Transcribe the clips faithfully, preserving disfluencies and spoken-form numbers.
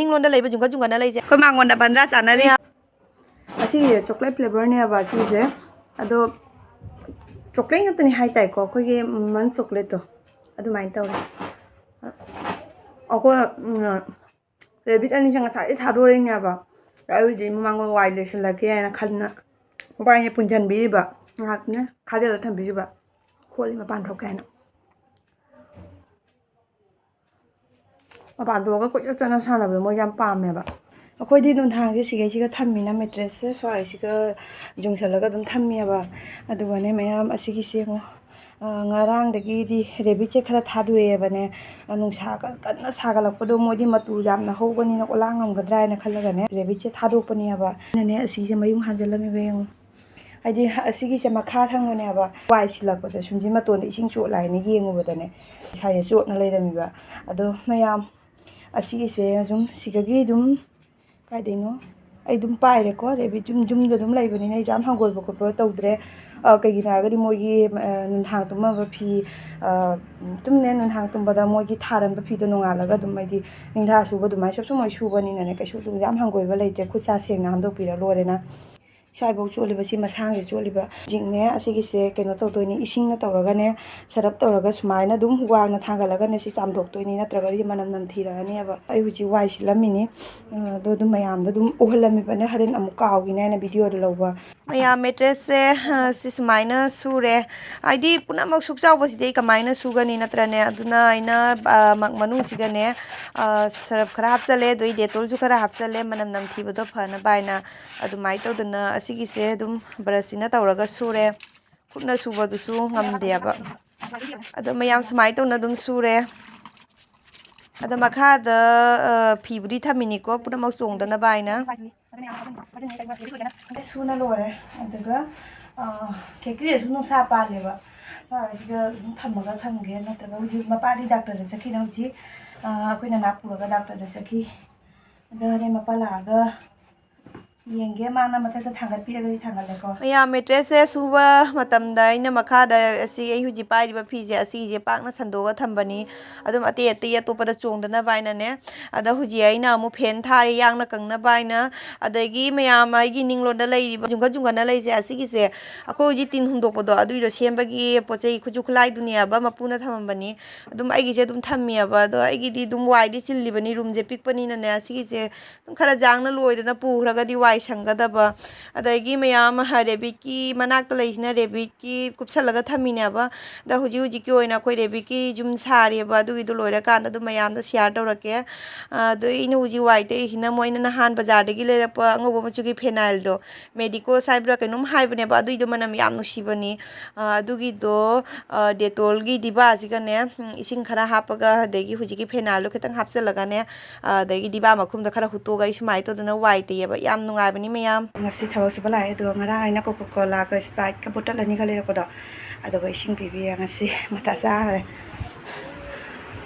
ꯅꯤꯡꯂꯣꯟꯗ ꯂꯩꯕ ꯖꯨꯡꯒ ꯖꯨꯡꯒꯅ ꯂꯩꯁꯦ꯫ ꯑꯩꯈꯣꯏ ꯃꯉꯣꯟꯗ ꯕꯟꯗ꯭ꯔꯥ ꯆꯥꯅꯔꯤ꯫ ꯑꯁꯤꯒꯤꯁꯦ chocolate flavorꯅꯦꯕ, ꯑꯁꯤꯒꯤꯁꯦ꯫ ꯑꯗꯣ chocolate ꯉꯥꯛꯇꯅꯤ ꯍꯥꯏꯇꯥꯏꯀꯣ, ꯑꯩꯈꯣꯏꯒꯤ Munch chocolateꯇꯣ ꯑꯗꯨꯃꯥꯏꯅ ꯇꯧꯋꯦ꯫ ꯑꯩꯈꯣꯏ rabbit ꯑꯅꯤꯁꯦ ꯉꯁꯥꯏꯗꯩ ꯊꯥꯗꯣꯔꯛꯏꯅꯦꯕ꯫ ꯑꯩ ꯍꯧꯖꯤꯛ ꯃꯃꯥꯡꯗ ꯋꯥꯏ ꯂꯣꯏꯁꯤꯜꯂꯒꯦ ꯍꯥꯏꯅ ꯈꯟꯅ ꯃꯕꯥꯏꯅꯤ ꯄꯨꯟꯁꯤꯟꯕꯤꯔꯤꯕ, ꯉꯥꯏꯍꯥꯛꯅꯦ ꯈꯥꯖꯤꯜꯂ ꯊꯝꯕꯤꯔꯤꯕ꯫ ꯈꯣꯠꯂꯤ ꯃꯄꯥꯟ ꯊꯣꯛꯀꯦ ꯍꯥꯏꯅ꯫ ꯃꯄꯥꯟ ꯊꯣꯛꯑꯒ ꯀꯣꯏꯆꯠ ꯆꯠꯅ ꯁꯥꯟꯅꯕꯗꯣ ꯃꯣꯏ ꯌꯥꯝ ꯄꯥꯝꯃꯦꯕ꯫ ꯑꯩꯈꯣꯏꯗꯤ ꯅꯨꯡꯗꯥꯡꯁꯦ ꯁꯤꯈꯩꯁꯤꯒ ꯊꯝꯃꯤꯅ, mattressꯁꯦ ꯁ꯭ꯋꯥꯏꯁꯤꯒ ꯌꯨꯡꯁꯜꯂꯒ ꯑꯗꯨꯝ ꯊꯝꯃꯦꯕ꯫ ꯑꯗꯨꯒꯅꯦ ꯃꯌꯥꯝ, ꯑꯁꯤꯒꯤꯁꯦ ꯌꯦꯡꯉꯣ, ꯑ, ꯉꯔꯥꯡꯗꯒꯤꯗꯤ rabbitꯁꯦ ꯈꯔ ꯊꯥꯗꯣꯛꯑꯦꯕꯅꯦ꯫ ꯑ, ꯅꯨꯡꯁꯥ ꯀꯟ-, ꯀꯟꯅ ꯁꯥꯒꯠꯂꯛꯄꯗꯣ ꯃꯣꯏꯗꯤ ꯃꯇꯨ ꯌꯥꯝꯅ ꯍꯧꯕꯅꯤꯅ ꯑꯣꯂꯥꯡ ꯉꯝꯒꯗ꯭ꯔꯥ ꯍꯥꯏꯅ ꯈꯜꯂꯒꯅꯦ rabbitꯁꯦ ꯊꯥꯗꯣꯛꯄꯅꯦꯕ꯫ ꯑꯩꯅꯅꯦ ꯑꯁꯤꯁꯦ ꯃꯌꯨꯡ ꯍꯥꯟꯖꯜꯂꯝꯃꯤꯕ ꯌꯦꯡꯉꯣ꯫ ꯍꯥꯏꯗꯤ ꯑꯁꯤꯒꯤꯁꯦ ꯃꯈꯥ ꯊꯪꯕꯅꯦꯕ꯫ ꯋꯥꯏ ꯁꯤꯜꯂꯛꯄꯗ ꯁꯨꯝꯁꯤ ꯃꯇꯣꯟꯗ ꯏꯁꯤꯡ ꯆꯣꯠꯂꯦ ꯍꯥꯏꯅ ꯌꯦꯡꯉꯨꯕꯗꯅꯦ ꯏꯁꯥꯁꯦ ꯆꯣꯠꯅ ꯂꯩꯔꯝꯃꯤꯕ꯫ ꯑꯗꯣ ꯃꯌꯥꯝ, ꯑꯁꯤꯒꯤꯁꯦ ꯁꯨꯝ ꯁꯤꯗꯒꯤ ꯑꯗꯨꯝ, ꯀꯥꯏꯗꯩꯅꯣ? ꯑꯩ ꯑꯗꯨꯝ ꯄꯥꯏꯔꯦꯀꯣ꯫ Rabbit ꯌꯨꯝ, ꯌꯨꯝꯗ ꯑꯗꯨꯝ ꯂꯩꯕꯅꯤꯅ ꯑꯩꯁꯨ ꯌꯥꯝ ꯍꯪꯒꯣꯏꯕ ꯈꯣꯠꯄ ꯇꯧꯗ꯭ꯔꯦ꯫ ꯑ, ꯀꯩꯒꯤꯅꯣ ꯍꯥꯏꯔꯒꯗꯤ ꯃꯣꯏꯒꯤ, ꯑ, ꯅꯨꯡꯗꯥꯡ ꯇꯨꯝꯅꯕ ꯐꯤ, ꯑ, ꯇꯨꯝꯅꯦ ꯅꯨꯡꯗꯥꯡ ꯇꯨꯝꯕꯗ ꯃꯣꯏꯒꯤ ꯊꯥꯔꯝꯕ ꯐꯤꯗꯣ ꯅꯣꯡꯉꯥꯜꯂꯒ ꯑꯗꯨꯝ, ꯍꯥꯏꯗꯤ ꯅꯤꯡꯊꯥ ꯁꯨꯕ ꯑꯗꯨꯃꯥꯏꯅ ꯁꯨꯝ ꯁꯨꯝ ꯃꯣꯏ ꯁꯨꯕꯅꯤꯅꯅꯦ ꯀꯩꯁꯨ ꯑꯗꯨꯝ ꯌꯥꯝ ꯍꯪꯒꯣꯏꯕ ꯂꯩꯇ꯭ꯔꯦ꯫ ꯈꯨꯠ ꯁꯥ ꯁꯦꯡꯅ ꯍꯥꯝꯗꯣꯛꯄꯤꯔ ꯂꯣꯏꯔꯦꯅ꯫ ꯁ꯭ꯋꯥꯏꯐꯥꯎ ꯆꯣꯠꯂꯤꯕ, ꯁꯤ ꯃꯁꯥꯡꯁꯦ ꯆꯣꯠꯂꯤꯕ꯫ ꯍꯧꯖꯤꯛꯅꯦ ꯑꯁꯤꯒꯤꯁꯦ ꯀꯩꯅꯣ ꯇꯧꯗꯣꯏꯅꯤ, ꯏꯁꯤꯡꯅ ꯇꯧꯔꯒꯅꯦ, ꯁꯔꯞ ꯇꯧꯔꯒ ꯁꯨꯃꯥꯏꯅ ꯑꯗꯨꯝ ꯋꯥꯡꯅ ꯊꯥꯡꯒꯠꯂꯒꯅꯦ ꯁꯤ ꯆꯥꯝꯊꯣꯛꯇꯣꯏꯅꯤ, ꯅꯠꯇ꯭ꯔꯒꯗꯤ ꯃꯅꯝ ꯅꯝꯊꯤꯔꯛꯑꯅꯦꯕ꯫ ꯑꯩ ꯍꯧꯖꯤꯛ ꯋꯥꯏ ꯁꯤꯠꯂꯝꯃꯤꯅꯤ꯫ ꯑꯗꯣ ꯑꯗꯨꯝ ꯃꯌꯥꯝꯗ ꯑꯗꯨꯝ ꯎꯍꯜꯂꯝꯃꯤꯕꯅꯦ, ꯍꯣꯔꯦꯟ ꯑꯃꯨꯛ ꯀꯥꯎꯈꯤꯅꯤ ꯍꯥꯏꯅ videoꯗ ꯂꯧꯕ꯫ ꯃꯌꯥꯝ, mattressꯁꯦ, ꯑ, ꯁꯤ ꯁꯨꯃꯥꯏꯅ ꯁꯨꯔꯦ꯫ ꯍꯥꯏꯗꯤ ꯄꯨꯝꯅꯃꯛ ꯁꯨꯛ ꯆꯥꯎꯕꯁꯤꯗꯤ ꯑꯩ ꯀꯃꯥꯏꯅ ꯁꯨꯒꯅꯤ ꯅꯠꯇ꯭ꯔꯅꯦ? ꯑꯗꯨꯅ ꯑꯩꯅ, ꯑ, ꯃ-, ꯃꯅꯨꯡꯁꯤꯗꯅꯦ, ꯑ, ꯁꯔꯞ ꯈꯔ ꯍꯥꯞꯆꯜꯂꯦ, ꯑꯗꯨꯗꯩ Dettolꯁꯨ ꯈꯔ ꯍꯥꯞꯆꯜꯂꯦ, ꯃꯅꯝ ꯅꯝꯊꯤꯕꯗꯣ ꯐꯅꯕ ꯍꯥꯏꯅ꯫ ꯑꯗꯨꯃꯥꯏꯅ ꯇꯧꯗꯅ ꯑꯁꯤꯒꯤꯁꯦ ꯑꯗꯨꯝ brushꯁꯤꯅ ꯇꯧꯔꯒ ꯁꯨꯔꯦ꯫ ꯈꯨꯠꯅ ꯁꯨꯕꯗꯨꯁꯨ ꯉꯝꯗꯦꯕ꯫ ꯑꯗꯣ ꯃꯌꯥꯝ ꯁꯨꯃꯥꯏꯅ ꯇꯧꯅ ꯑꯗꯨꯝ ꯁꯨꯔꯦ꯫ ꯑꯗꯣ ꯃꯈꯥꯗ, ꯑ, ꯐꯤꯕꯨꯗꯤ ꯊꯝꯃꯤꯅꯤꯀꯣ, ꯄꯨꯝꯅꯃꯛ ꯆꯣꯡꯗꯅꯕ ꯍꯥꯏꯅ꯫ ꯁꯨꯅ ꯂꯣꯏꯔꯦ꯫ ꯑꯗꯨꯒ, ꯑ, ꯈꯦꯇ꯭ꯔꯤꯗꯁꯨ ꯅꯨꯡꯁꯥ ꯄꯥꯜꯂꯦꯕ꯫ ꯁ꯭ꯋꯥꯏꯁꯤꯗ ꯑꯗꯨꯝ ꯊꯝꯃꯒ ꯊꯝꯒꯦ꯫ ꯅꯠꯇ꯭ꯔꯒ ꯍꯧꯖꯤꯛ ꯃꯄꯥꯗꯤ ꯗꯥꯛꯇꯔꯗ ꯆꯠꯈꯤꯅ ꯍꯧꯖꯤꯛ, ꯑ, ꯑꯩꯈꯣꯏ ꯅꯅꯥ ꯄꯨꯔꯒ ꯗꯥꯛꯇꯔꯗ ꯆꯠꯈꯤ꯫ ꯑꯗꯨꯅꯦ ꯃꯄꯥ ꯂꯥꯛꯑꯒ ꯌꯦꯡꯒꯦ, ꯃꯥꯅ ꯃꯊꯛꯇ ꯊꯥꯡꯒꯠꯄꯤꯔꯒꯗꯤ ꯊꯥꯡꯒꯠꯂꯦꯀꯣ꯫ ꯃꯌꯥꯝ, ꯃꯦꯇ꯭ꯔꯦꯁꯁꯦ ꯁꯨꯕ ꯃꯇꯝꯗ ꯑꯩꯅ ꯃꯈꯥꯗ ꯑꯁꯤ ꯑꯩ ꯍꯧꯖꯤꯛ ꯄꯥꯏꯔꯤꯕ ꯐꯤꯁꯦ, ꯑꯁꯤꯒꯤꯁꯦ ꯄꯥꯛꯅ ꯁꯟꯗꯣꯛꯑꯒ ꯊꯝꯕꯅꯤ꯫ ꯑꯗꯨꯝ ꯑꯇꯩ ꯑꯇꯩ ꯑꯇꯣꯞꯄꯗ ꯆꯣꯡꯗꯅꯕ ꯍꯥꯏꯅꯅꯦ꯫ ꯑꯗ ꯍꯧꯖꯤꯛ ꯑꯩꯅ ꯑꯃꯨꯛ ꯐꯦꯟ ꯊꯥꯔꯤ, ꯌꯥꯡꯅ ꯀꯪꯅꯕ ꯍꯥꯏꯅ꯫ ꯑꯗꯒꯤ ꯃꯌꯥꯝ, ꯑꯩꯒꯤ ꯅꯤꯡꯂꯣꯟꯗ ꯂꯩꯔꯤꯕ ꯖꯨꯡꯒ ꯖꯨꯡꯒꯅ ꯂꯩꯁꯦ, ꯑꯁꯤꯒꯤꯁꯦ ꯑꯩꯈꯣꯏ ꯍꯧꯖꯤꯛ ꯇꯤꯟ ꯍꯨꯟꯗꯣꯛꯄꯗꯣ, ꯑꯗꯨꯏꯗꯣ ꯁꯦꯝꯕꯒꯤ ꯄꯣꯠ ꯆꯩ, ꯈꯨꯠꯁꯨ ꯈꯨꯠꯂꯥꯏꯗꯨꯅꯦꯕ, ꯃꯄꯨꯅ ꯊꯝꯃꯝꯕꯅꯤ꯫ ꯑꯗꯨꯝ ꯑꯩꯒꯤꯁꯦ ꯑꯗꯨꯝ ꯊꯝꯃꯤꯑꯕ꯫ ꯑꯗꯣ ꯑꯩꯒꯤꯗꯤ ꯑꯗꯨꯝ ꯋꯥꯏꯗꯤ ꯆꯤꯜꯂꯤꯕꯅꯤ, ꯔꯨꯝꯁꯦ ꯄꯤꯛꯄꯅꯤꯅꯅꯦ꯫ ꯁꯤꯒꯤꯁꯦ ꯑꯗꯨꯝ ꯈꯔ ꯌꯥꯡꯅ ꯂꯣꯏꯗꯅ ꯄꯨꯈ꯭ꯔꯒꯗꯤ ꯋꯥꯏ ꯁꯪꯒꯗꯕ꯫ ꯑꯗꯒꯤ ꯃꯌꯥꯝ, ꯍ, ꯔꯦꯕꯤꯠꯀꯤ ꯃꯅꯥꯛꯇ ꯂꯩꯁꯤꯅ ꯔꯦꯕꯤꯠꯀꯤ ꯀꯨꯞꯁꯜꯂꯒ ꯊꯝꯃꯤꯅꯦꯕ꯫ ꯑꯗ ꯍꯧꯖꯤꯛ ꯍꯧꯖꯤꯛꯀꯤ ꯑꯣꯏꯅ ꯑꯩꯈꯣꯏ ꯔꯦꯕꯤꯠꯀꯤ ꯌꯨꯝ ꯁꯥꯔꯤꯑꯕ, ꯑꯗꯨꯒꯤꯗꯣ ꯂꯣꯏꯔꯀꯥꯟꯗ ꯑꯗꯨꯝ ꯃꯌꯥꯝꯗ ꯁꯤꯌꯥꯔ ꯇꯧꯔꯛꯀꯦ꯫ ꯑꯗꯣ ꯑꯩꯅ ꯍꯧꯖꯤꯛ ꯋꯥꯏ ꯇꯩꯔꯤꯁꯤꯅ ꯃꯣꯏꯅ ꯅꯍꯥꯟ ꯕꯖꯥꯔꯗꯒꯤ ꯂꯩꯔꯛꯄ ꯑꯉꯧꯕ ꯃꯆꯨꯒꯤ ꯐꯦꯅꯥꯏꯜꯗꯣ, ꯃꯦꯗꯤꯀꯣꯁ ꯍꯥꯏꯕ꯭ꯔꯥ ꯀꯩꯅꯣꯝ ꯍꯥꯏꯕꯅꯦꯕ, ꯑꯗꯨꯏꯗꯣ ꯃꯅꯝ ꯌꯥꯝ ꯅꯨꯡꯁꯤꯕꯅꯤ꯫ ꯑ, ꯑꯗꯨꯒꯤꯗꯣ, ꯑ, ꯗꯦꯇꯣꯜꯒꯤ ꯗꯤꯕꯥꯁꯤꯒꯅꯦ, ꯎꯝ, ꯏꯁꯤꯡ ꯈꯔ ꯍꯥꯞꯄꯒ, ꯑꯗꯒꯤ ꯍꯧꯖꯤꯛꯀꯤ ꯐꯦꯅꯥꯏꯜꯗꯣ ꯈꯤꯇꯪ ꯍꯥꯞꯆꯤꯜꯂꯒꯅꯦ, ꯑ, ꯑꯗꯒꯤ ꯗꯤꯕꯥ ꯃꯈꯨꯝꯗ ꯈꯔ ꯍꯨꯠꯇꯣꯛꯑꯒ ꯑꯩ ꯁꯨꯃꯥꯏꯅ ꯇꯧꯗꯅ ꯋꯥꯏ ꯇꯩꯌꯦꯕ꯫ ꯌꯥꯝ ꯅꯨꯡꯉꯥꯏꯕꯅꯤ ꯃꯌꯥꯝ꯫ ꯉꯁꯤ ꯊꯕꯛ ꯁꯨꯕ ꯂꯥꯛꯑꯦ, ꯑꯗꯨꯒ ꯉꯔꯥꯡ ꯑꯩꯅ ꯀꯣꯀꯣ ꯀꯣꯂꯥꯒ ꯁ꯭ꯄ꯭ꯔꯥꯏꯠꯀ ꯕꯣꯇꯜ ꯑꯅꯤꯒ ꯂꯩꯔꯛꯄꯗꯣ, ꯑꯗꯨꯒ ꯏꯁꯤꯡ ꯄꯤꯕꯤꯔꯦ꯫ ꯉꯁꯤ ꯃꯊꯥ ꯆꯥꯈ꯭ꯔꯦ꯫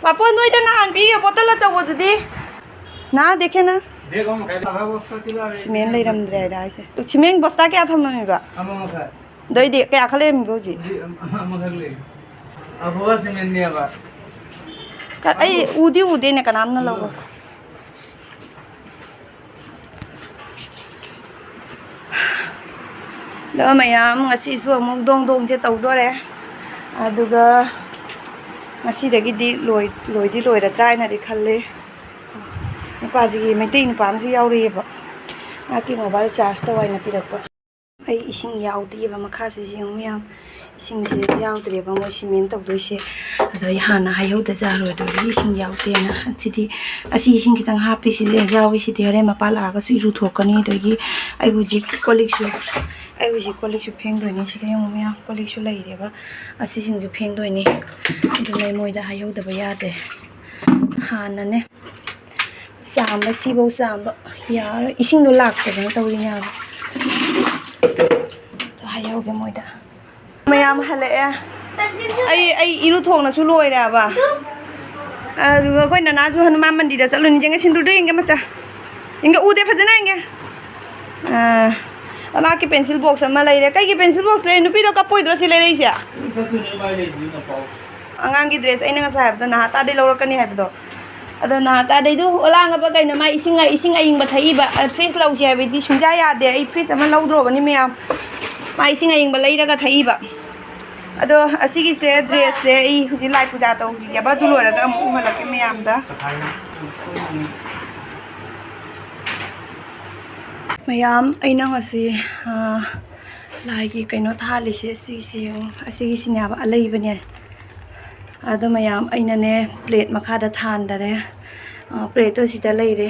ꯄꯥꯄꯣꯟ, ꯅꯣꯏꯗ ꯅꯍꯥꯟ ꯄꯤꯈꯤꯕ ꯕꯣꯇꯜ ꯑꯆꯧꯕꯗꯨꯗꯤ? ꯅꯥ, ꯗꯦꯈꯦ ꯅꯥ꯫ ꯕꯦꯒ ꯑꯃ ꯃꯈꯥꯏ ꯂꯥꯛꯑꯣ꯫ ꯁꯤꯃꯦꯟ ꯂꯩꯔꯝꯗ꯭ꯔꯦ ꯍꯥꯏꯗ ꯍꯥꯏꯁꯦ꯫ ꯁꯤꯃꯦꯟ ꯕꯣꯁꯇꯥ ꯀꯌꯥ ꯊꯝꯃꯝꯃꯤꯕ? ꯑꯃ ꯃꯈꯥꯏ꯫ ꯑꯗꯨꯏꯗꯤ ꯀꯌꯥ ꯈꯛ ꯂꯩꯔꯝꯃꯤꯕ ꯍꯧꯖꯤꯛ? ꯍꯧꯖꯤꯛ ꯑꯃ-, ꯑꯃꯈꯛ ꯂꯩ꯫ ꯑꯐꯕ ꯁꯤꯃꯦꯟꯅꯦꯕ꯫ ꯀ-, ꯑꯩ ꯎꯗꯤ ꯎꯗꯦꯅꯦ ꯀꯅꯥꯝꯅ ꯂꯧꯕ꯫ ꯑꯗꯣ ꯃꯌꯥꯝ, ꯉꯁꯤꯁꯨ ꯑꯃꯨꯛ ꯗꯣꯡ ꯗꯣꯡꯁꯦ ꯇꯧꯗꯣꯔꯦ꯫ ꯑꯗꯨꯒ ꯉꯁꯤꯗꯒꯤꯗꯤ ꯂꯣꯏ-, ꯂꯣꯏꯗꯤ ꯂꯣꯏꯔꯗ꯭ꯔꯥ ꯍꯥꯏꯅꯗꯤ ꯈꯜꯂꯤ꯫ ꯅꯨꯄꯥꯁꯤꯒꯤ, ꯃꯩꯇꯩ ꯅꯨꯄꯥ ꯑꯃꯁꯨ ꯌꯥꯎꯔꯤꯑꯕ, ꯃꯍꯥꯛꯀꯤ ꯃꯣꯕꯥꯏꯜ ꯆꯥꯔꯖ ꯇꯧ ꯍꯥꯏꯅ ꯄꯤꯔꯛꯄ꯫ ꯑꯩ ꯏꯁꯤꯡ ꯌꯥꯎꯗꯦꯕ ꯃꯈꯥꯁꯤꯁꯨ ꯌꯦꯡꯉꯨ ꯃꯌꯥꯝ, ꯏꯁꯤꯡꯁꯦ ꯌꯥꯎꯗ꯭ꯔꯦꯕ ꯃꯣꯏ ꯁꯤꯃꯦꯟ ꯇꯧꯗꯣꯏꯁꯦ꯫ ꯑꯗꯣ ꯑꯩ ꯍꯥꯟꯅ ꯍꯥꯏꯍꯧꯗ ꯌꯥꯔꯣꯏꯗꯣꯏꯒꯤ ꯏꯁꯤꯡ ꯌꯥꯎꯗꯦꯅ꯫ ꯁꯤꯗꯤ, ꯑꯁꯤ ꯏꯁꯤꯡ ꯈꯤꯇꯪ ꯍꯥꯞꯄꯤ, ꯁꯤꯗꯤ ꯌꯥꯎꯏ, ꯁꯤꯗꯤ ꯍꯣꯔꯦꯟ ꯃꯄꯥ ꯂꯥꯛꯑꯒꯁꯨ ꯏꯔꯨꯊꯣꯛꯀꯅꯤ꯫ ꯑꯗꯒꯤ ꯑꯩ ꯍꯧꯖꯤꯛ ꯀꯣꯜ ꯂꯤꯛꯁꯨ, ꯑꯩ ꯍꯧꯖꯤꯛ ꯀꯣꯜ ꯂꯤꯛꯁꯨ ꯐꯦꯡꯗꯣꯏꯅꯤ꯫ ꯁꯤꯗ ꯌꯦꯡꯉꯨ ꯃꯌꯥꯝ, ꯀꯣꯜ ꯂꯤꯛꯁꯨ ꯂꯩꯔꯦꯕ, ꯑꯁꯤꯁꯤꯡꯁꯨ ꯐꯦꯡꯗꯣꯏꯅꯤ꯫ ꯑꯗꯨꯅ ꯑꯩ ꯃꯣꯏꯗ ꯍꯥꯏꯍꯧꯗꯕ ꯌꯥꯗꯦ꯫ ꯍꯥꯟꯅꯅꯦ ꯆꯥꯝꯕ, ꯁꯤꯐꯧ ꯆꯥꯝꯕ ꯌꯥꯔꯣꯏ, ꯏꯁꯤꯡꯗꯣ ꯂꯥꯛꯇꯗꯅ ꯇꯧꯔꯤꯅꯦ ꯍꯥꯏꯕ꯫ ꯑꯗꯣ ꯍꯥꯏꯍꯧꯒꯦ ꯃꯣꯏꯗ꯫ ꯃꯌꯥꯝ ꯍꯜꯂꯛꯑꯦ꯫ ꯑꯩ, ꯑꯩ ꯏꯔꯨ ꯊꯣꯡꯅꯁꯨ ꯂꯣꯏꯔꯦꯕ꯫ ꯑꯗꯨꯒ ꯑꯩꯈꯣꯏ ꯅꯅꯥꯁꯨ ꯍꯅꯨꯃꯥꯟ ꯃꯟꯗꯤꯔꯗ ꯆꯠꯂꯨꯅꯤ꯫ ꯌꯦꯡꯒꯦ, ꯁꯤꯟꯗꯨꯔꯗꯣ ꯌꯦꯡꯒꯦ ꯃꯆꯥ꯫ ꯌꯦꯡꯒꯦ, ꯎꯗꯦ, ꯐꯖꯅ ꯌꯦꯡꯒꯦ꯫ ꯑ, ꯃꯥꯒꯤ pencil box ꯑꯃ ꯂꯩꯔꯦ꯫ ꯀꯩꯒꯤ pencil box ꯂꯩ? ꯅꯨꯄꯤꯗꯣ ꯀꯞꯄꯣꯏꯗ꯭ꯔꯣ ꯁꯤ ꯂꯩꯔꯛꯏꯁꯦ? ꯑꯗꯨꯝ ꯀꯞꯇꯣꯏꯅꯦ, ꯃꯥꯏ ꯂꯩꯗꯨꯗꯤ ꯅꯄꯥꯎ꯫ ꯑꯉꯥꯡꯒꯤ dress ꯑꯩꯅ ꯉꯁꯥꯏ ꯍꯥꯏꯕꯗꯣ, ꯅꯍꯥ ꯇꯥꯗꯩ ꯂꯧꯔꯛꯀꯅꯤ ꯍꯥꯏꯕꯗꯣ, ꯑꯗꯣ ꯅꯍꯥ ꯇꯥꯗꯩꯗꯨ ꯑꯣꯂꯥꯡꯉꯕ ꯀꯩꯅꯣ? ꯃꯥ ꯏꯁꯤꯡ, ꯏꯁꯤꯡ ꯑꯌꯤꯡꯕ ꯊꯛꯏꯕ꯫ ꯑ, fridge ꯂꯧꯁꯤ ꯍꯥꯏꯕꯗꯤ ꯁꯨꯡꯌꯥ ꯌꯥꯗꯦ꯫ ꯑꯩ fridge ꯑꯃ ꯂꯧꯗ꯭ꯔꯣꯕꯅꯤ ꯃꯌꯥꯝ꯫ ꯃꯥ ꯏꯁꯤꯡ ꯑꯌꯤꯡꯕ ꯂꯩꯔꯒ ꯊꯛꯏꯕ꯫ ꯑꯗꯣ ꯑꯁꯤꯒꯤꯁꯦ, dressꯁꯦ ꯑꯩ ꯍꯧꯖꯤꯛ ꯂꯥꯏ ꯄꯨꯖꯥ ꯇꯧꯈꯤꯒꯦꯕ, ꯑꯗꯨ ꯂꯣꯏꯔꯒ ꯑꯃꯨꯛ ꯎꯍꯜꯂꯛꯀꯦ ꯃꯌꯥꯝꯗ꯫ ꯃꯌꯥꯝ, ꯑꯩꯅ ꯉꯁꯤ, ꯑ, ꯂꯥꯏꯒꯤ ꯀꯩꯅꯣ ꯊꯥꯜꯂꯤꯁꯦ, ꯑꯁꯤꯒꯤꯁꯤ ꯌꯦꯡꯉꯨ꯫ ꯑꯁꯤꯒꯤꯁꯤꯅꯦꯕ ꯑꯂꯩꯕꯅꯦ꯫ ꯑꯗꯣ ꯃꯌꯥꯝ, ꯑꯩꯅꯅꯦ plate ꯃꯈꯥꯗ ꯊꯥꯟꯗꯔꯦ꯫ ꯑ, plateꯇꯣ ꯁꯤꯗ ꯂꯩꯔꯦ꯫